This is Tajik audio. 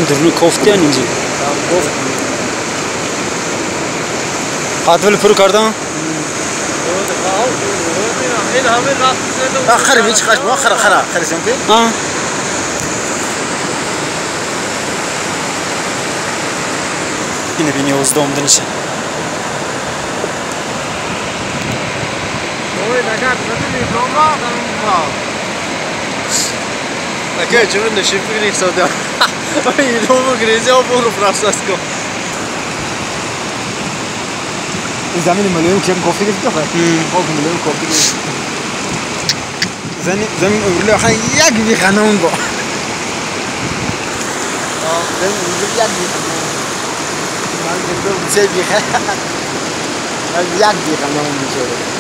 Дурни кофтиян инҷи. Қадвил пур кардан? Хара бич хаш бо хара хара хара сен ки? А. Ина бини озда омаданиша. Окей, чего на шифре садя? Замини милион кем кофте гирифт охе? Милион кофте гирифт. Замин замин урли охе як биханон бо. Замин урли як биханон. Ман гирдо се бихе. Як биханон мешавад.